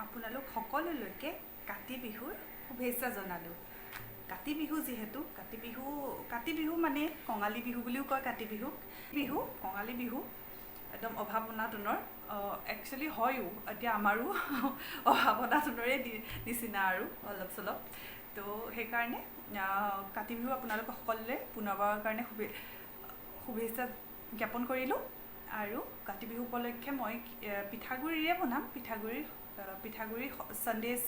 আপোনালোক সকলোলৈকে কাতি বিহুৰ শুভেচ্ছা জনালোঁ। কাতি বিহু যিহেতু কাতি বিহু মানে কঙালী বিহু বুলিও কয়। কাতি বিহুক বিহু কঙালী বিহু একদম অভাৱ অনাটনৰ, একচুৱেলি হয়ো, এতিয়া আমাৰো অভাৱ অনাটনৰে নিচিনা আৰু অলপ চলপ। তো সেইকাৰণে কাতি বিহু আপোনালোক সকলোলৈ পুনৰবাৰৰ কাৰণে শুভেচ্ছা জ্ঞাপন কৰিলোঁ। আৰু কাতি বিহু উপলক্ষে মই পিঠাগুড়িৰে বনাম। পিঠাগুড়ি সন্দেশ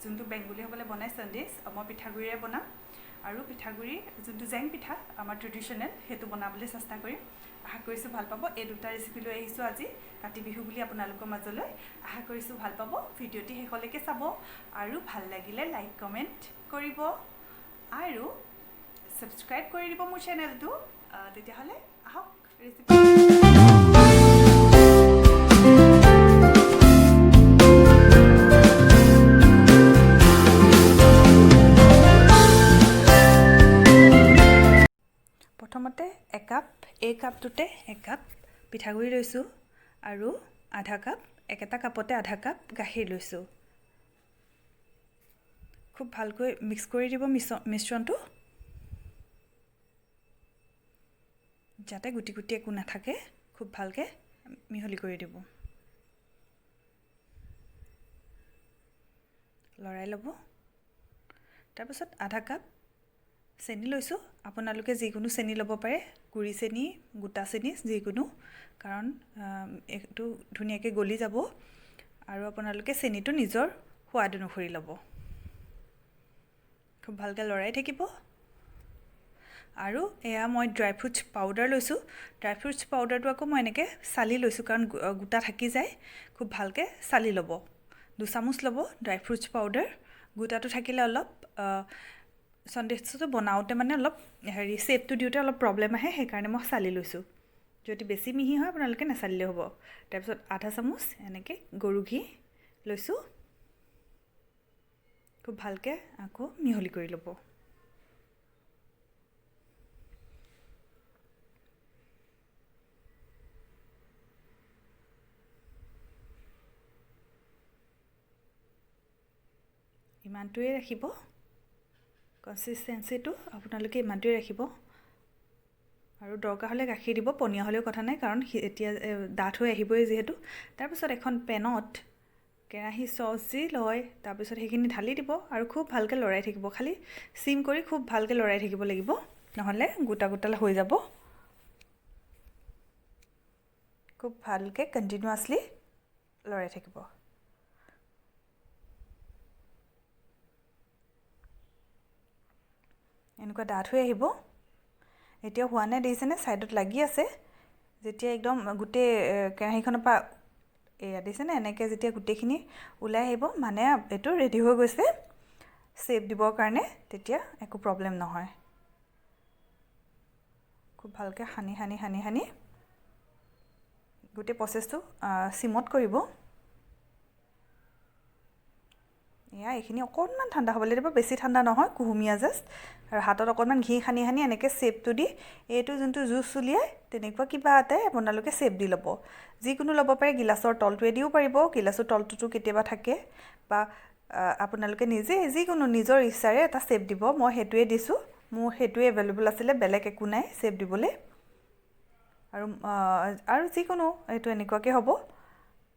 যোনটো বেংগলীসকলে বনায় সন্দেশ, মই পিঠাগুড়িৰে বনাম। আৰু পিঠাগুড়িৰ যোনটো জেং পিঠা আমাৰ ট্ৰেডিশ্যনেল, সেইটো বনাবলৈ চেষ্টা কৰিম। আশা কৰিছোঁ ভাল পাব। এই দুটা ৰেচিপি লৈ আহিছোঁ আজি কাতি বিহু বুলি আপোনালোকৰ মাজলৈ। আশা কৰিছোঁ ভাল পাব। ভিডিঅ'টি শেষলৈকে চাব আৰু ভাল লাগিলে লাইক কমেণ্ট কৰিব আৰু ছাবস্ক্ৰাইব কৰি দিব মোৰ চেনেলটো। তেতিয়াহ'লে আহক ৰেচিপি। প্ৰথমতে একাপ, এই কাপটোতে একাপ পিঠাগুড়ি লৈছোঁ আৰু আধা কাপ, একেটা কাপতে আধা কাপ গাখীৰ লৈছোঁ। খুব ভালকৈ মিক্স কৰি দিব মিশ্ৰণটো, যাতে গুটি গুটি একো নাথাকে। খুব ভালকৈ মিহলি কৰি দিব, লৰাই ল'ব। তাৰপিছত আধা কাপ চেনি লৈছোঁ। আপোনালোকে যিকোনো চেনি ল'ব পাৰে, গুড়ি চেনি, গোটা চেনি, যিকোনো, কাৰণ এইটো ধুনীয়াকৈ গলি যাব। আৰু আপোনালোকে চেনিটো নিজৰ সোৱাদ অনুসৰি ল'ব। খুব ভালকৈ লৰাই থাকিব। আৰু এয়া মই ড্ৰাই ফ্ৰুটছ পাউডাৰ লৈছোঁ। ড্ৰাই ফ্ৰুটছ পাউডাৰটো আকৌ মই এনেকৈ চালি লৈছোঁ, কাৰণ গোটা থাকি যায়। খুব ভালকৈ চালি ল'ব। 2 চামুচ ল'ব ড্ৰাই ফ্ৰুটছ পাউডাৰ। গোটাটো থাকিলে অলপ সন্দেশটো বনাওঁতে মানে অলপ হেৰি শ্বেপটো দিওঁতে অলপ প্ৰব্লেম আহে, সেইকাৰণে মই চালি লৈছোঁ। যদি বেছি মিহি হয় আপোনালোকে নাচালিলেও হ'ব। তাৰপিছত আধা চামুচ এনেকৈ গৰু ঘি লৈছোঁ। খুব ভালকৈ আকৌ মিহলি কৰি ল'ব। ইমানটোৱে ৰাখিব কনচিষ্টেঞ্চিটো, আপোনালোকে ইমানটোৱে ৰাখিব। আৰু দৰকাৰ হ'লে গাখীৰ দিব, পনীয়া হ'লেও কথা নাই, কাৰণ এতিয়া ডাঠ হৈ আহিবই যিহেতু। তাৰপিছত এখন পেনত কেৰাহী চচ যি লয়, তাৰপিছত সেইখিনি ঢালি দিব আৰু খুব ভালকৈ লৰাই থাকিব। খালি চিম কৰি খুব ভালকৈ লৰাই থাকিব লাগিব, নহ'লে গোটা গোটা হৈ যাব। খুব ভালকৈ কণ্টিনিউৱাছলি লৰাই থাকিব। এনেকুৱা ডাঠ হৈ আহিব। এতিয়া হোৱা নাই, দেখিছেনে ছাইডত লাগি আছে। যেতিয়া একদম গোটেই কেৰাহীখনৰ পৰা এয়া দেখিছেনে এনেকৈ যেতিয়া গোটেইখিনি ওলাই আহিব, মানে এইটো ৰেডি হৈ গৈছে শ্বেপ দিবৰ কাৰণে, তেতিয়া একো প্ৰব্লেম নহয়। খুব ভালকৈ সানি সানি সানি সানি গোটেই প্ৰচেছটো চিমত কৰিব। এয়া এইখিনি অকণমান ঠাণ্ডা হ'বলৈ দিব, বেছি ঠাণ্ডা নহয়, কুহুমীয়া জাষ্ট। আৰু হাতত অকণমান ঘি সানি সানি এনেকৈ শ্বেপটো দি, এইটো যোনটো জুচ উলিয়াই তেনেকুৱা কিবা এটাই আপোনালোকে শ্বেপ দি ল'ব। যিকোনো ল'ব পাৰে, গিলাচৰ তলটোৱে দিও পাৰিব, গিলাচৰ তলটোতো কেতিয়াবা থাকে, বা আপোনালোকে নিজে যিকোনো নিজৰ ইচ্ছাৰে এটা শ্বেপ দিব। মই সেইটোৱে দিছোঁ, মোৰ সেইটোৱে এভেইলেবল আছিলে, বেলেগ একো নাই শ্বেপ দিবলৈ। আৰু আৰু যিকোনো এইটো এনেকুৱাকৈ হ'ব।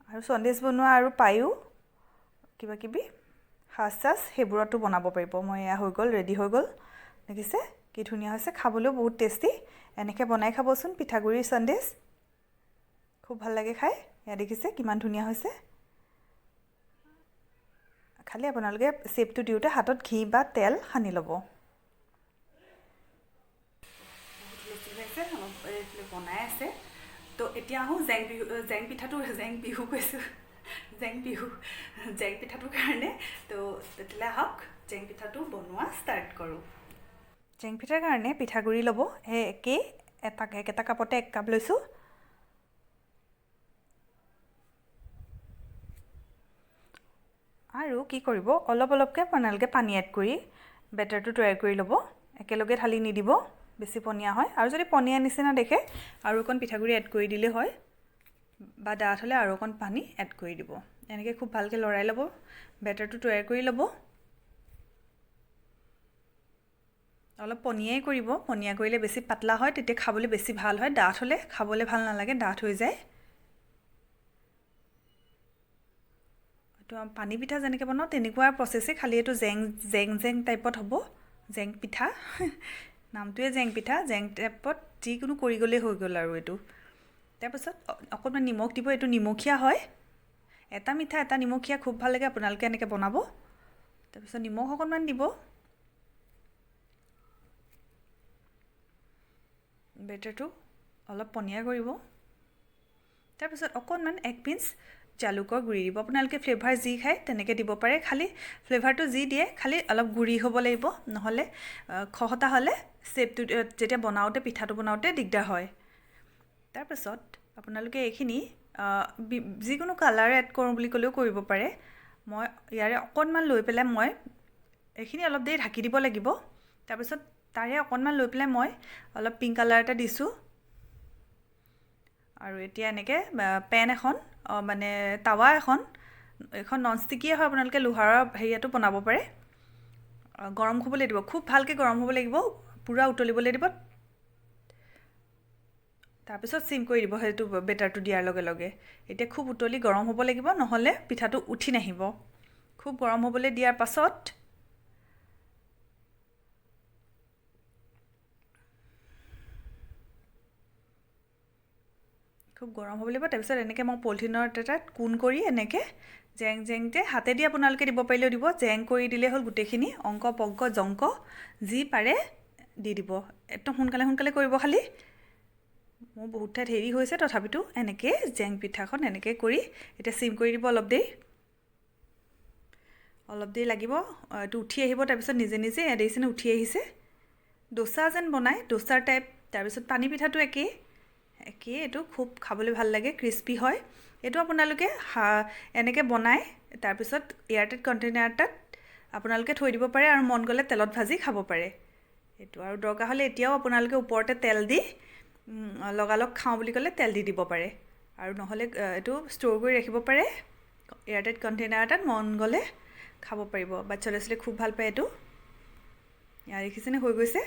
আৰু সন্দেশ বনোৱা আৰু পায়ো কিবা কিবি সাজ চাজ সেইবোৰতো বনাব পাৰিব। মই এয়া হৈ গ'ল, ৰেডি হৈ গ'ল। দেখিছে কি ধুনীয়া হৈছে, খাবলৈও বহুত টেষ্টি। এনেকৈ বনাই খাবচোন পিঠাগুড়িৰ সন্দেশ, খুব ভাল লাগে খাই। এয়া দেখিছে কিমান ধুনীয়া হৈছে। খালি আপোনালোকে শ্বেপটো দিওঁতে হাতত ঘি বা তেল সানি ল'ব। বনাই আছে। তো এতিয়া আহোঁ জেং বিহু, জেং পিঠাটো, জেং বিহু কৈছোঁ, জেং বিহু, জেং পিঠাটোৰ কাৰণে। তো তেতিয়াহ'লে আহক জেং পিঠাটো বনোৱা ষ্টাৰ্ট কৰোঁ। জেং পিঠাৰ কাৰণে পিঠাগুড়ি ল'ব, সেই একেই একেটা কাপতে 1 কাপ লৈছোঁ। আৰু কি কৰিব, অলপ অলপকৈ আপোনালোকে পানী এড কৰি বেটাৰটো তৈয়াৰ কৰি ল'ব। একেলগে ঢালি নিদিব, বেছি পনীয়া হয়। আৰু যদি পনীয়া নিচিনা দেখে আৰু অকণ পিঠাগুড়ি এড কৰি দিলেই হয়। বা ডাঠ হ'লে আৰু অকণ পানী এড কৰি দিব। এনেকৈ খুব ভালকৈ লৰাই ল'ব, বেটাৰটো তৈয়াৰ কৰি ল'ব। অলপ পনীয়াই কৰিব, পনীয়া কৰিলে বেছি পাতলা হয়, তেতিয়া খাবলৈ বেছি ভাল হয়। ডাঠ হ'লে খাবলৈ ভাল নালাগে, ডাঠ হৈ যায়। এইটো পানী পিঠা যেনেকৈ বনাওঁ তেনেকুৱা প্ৰচেছেই, খালি এইটো জেং জেং জেং টাইপত হ'ব। জেং পিঠা, নামটোৱে জেং পিঠা। জেং টাইপত যিকোনো কৰি গ'লেই হৈ গ'ল আৰু এইটো। তাৰপিছত অকণমান নিমখ দিব, এইটো নিমখীয়া হয়। এটা মিঠা এটা নিমখীয়া খুব ভাল লাগে, আপোনালোকে এনেকৈ বনাব। তাৰপিছত নিমখ অকণমান দিব। বেটাৰটো অলপ পনীয়া কৰিব। তাৰপিছত অকণমান 1 পিঞ্চ জালুকৰ গুড়ি দিব। আপোনালোকে ফ্লেভাৰ যি খায় তেনেকৈ দিব পাৰে, খালি ফ্লেভাৰটো যি দিয়ে খালি অলপ গুড়ি হ'ব লাগিব, নহ'লে খহটা হ'লে শ্বেপটো যেতিয়া বনাওঁতে পিঠাটো বনাওঁতে দিগদাৰ হয়। তাৰপিছত আপোনালোকে এইখিনি যিকোনো কালাৰ এড কৰোঁ বুলি ক'লেও কৰিব পাৰে। মই ইয়াৰে অকণমান লৈ পেলাই মই এইখিনি অলপ দেৰি ঢাকি দিব লাগিব। তাৰপিছত তাৰে অকণমান লৈ পেলাই মই অলপ পিংক কালাৰ এটা দিছোঁ। আৰু এতিয়া এনেকৈ পেন এখন, মানে টাৱা এখন, এইখন নন ষ্টিকিয়ে হয়, আপোনালোকে লোহাৰৰ হেৰিয়াতো বনাব পাৰে। গৰম হ'বলৈ দিব, খুব ভালকৈ গৰম হ'ব লাগিব, পূৰা উতলিবলৈ দিব। তাৰপিছত চিম কৰি দিব সেইটো বেটাৰটো দিয়াৰ লগে লগে। এতিয়া খুব উতলি গৰম হ'ব লাগিব, নহ'লে পিঠাটো উঠি নাহিব। খুব গৰম হ'বলৈ দিয়াৰ পাছত খুব গৰম হ'ব লাগিব। তাৰপিছত এনেকৈ মই পলিথিনৰ এটাত কোণ কৰি এনেকৈ জেং জেংতে হাতেদি আপোনালোকে দিব পাৰিলেও দিব, জেং কৰি দিলেই হ'ল গোটেইখিনি। অংক পংক জংক যি পাৰে দি দিব, একদম সোনকালে সোনকালে কৰিব। খালি মোৰ বহুত ঠাইত হেৰি হৈছে, তথাপিতো এনেকৈ জেং পিঠাখন এনেকৈ কৰি এতিয়া চিম কৰি দিব অলপ দেৰি। অলপ দেৰি লাগিব, এইটো উঠি আহিব। তাৰপিছত নিজে নিজে দেখিছেনে উঠি আহিছে, দোচা যেন বনায়, দোচাৰ টাইপ। তাৰপিছত পানী পিঠাটো একেই একেই, এইটো খুব খাবলৈ ভাল লাগে, ক্ৰিস্পি হয়। এইটো আপোনালোকে এনেকৈ বনাই তাৰপিছত এয়াৰটাইট কণ্টেইনাৰ এটাত আপোনালোকে থৈ দিব পাৰে আৰু মন গ'লে তেলত ভাজি খাব পাৰে এইটো। আৰু দৰকাৰ হ'লে এতিয়াও আপোনালোকে ওপৰতে তেল দি লগালগ খাওঁ বুলি ক'লে তেল দি দিব পাৰে, আৰু নহ'লে এইটো ষ্ট'ৰ কৰি ৰাখিব পাৰে এয়াৰটাইট কণ্টেইনাৰ এটাত, মন গ'লে খাব পাৰিব। বাচ্ছা ল'ৰা ছোৱালীয়ে খুব ভাল পায় এইটো। ইয়াৰ দেখিছেনে হৈ গৈছে।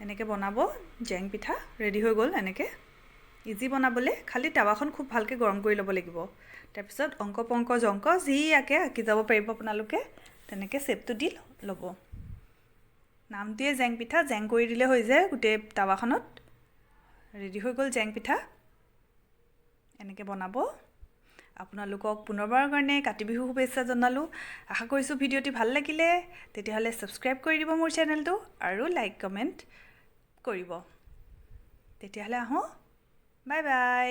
এনেকৈ বনাব, জেং পিঠা ৰেডি হৈ গ'ল। এনেকৈ ইজি বনাবলৈ, খালি টাৱাখন খুব ভালকৈ গৰম কৰি ল'ব লাগিব। তাৰপিছত অংক পংক জংক যি আঁকে আঁকি যাব পাৰিব আপোনালোকে, তেনেকৈ শ্বেপটো দি ল'ব। নামটোৱে জেং পিঠা, জেং কৰি দিলে হৈ যায় গোটেই টাৱাখনত। ৰেডি হৈ গ'ল জেং পিঠা। এনেকৈ বনাব। আপোনালোকক পুনৰবাৰৰ কাৰণে কাতি বিহু শুভেচ্ছা জনালোঁ। আশা কৰিছোঁ ভিডিঅ'টি ভাল লাগিলে, তেতিয়াহ'লে ছাবস্ক্ৰাইব কৰি দিব মোৰ চেনেলটো আৰু লাইক কমেণ্ট কৰিব। তেতিয়াহ'লে আহোঁ, বাই বাই।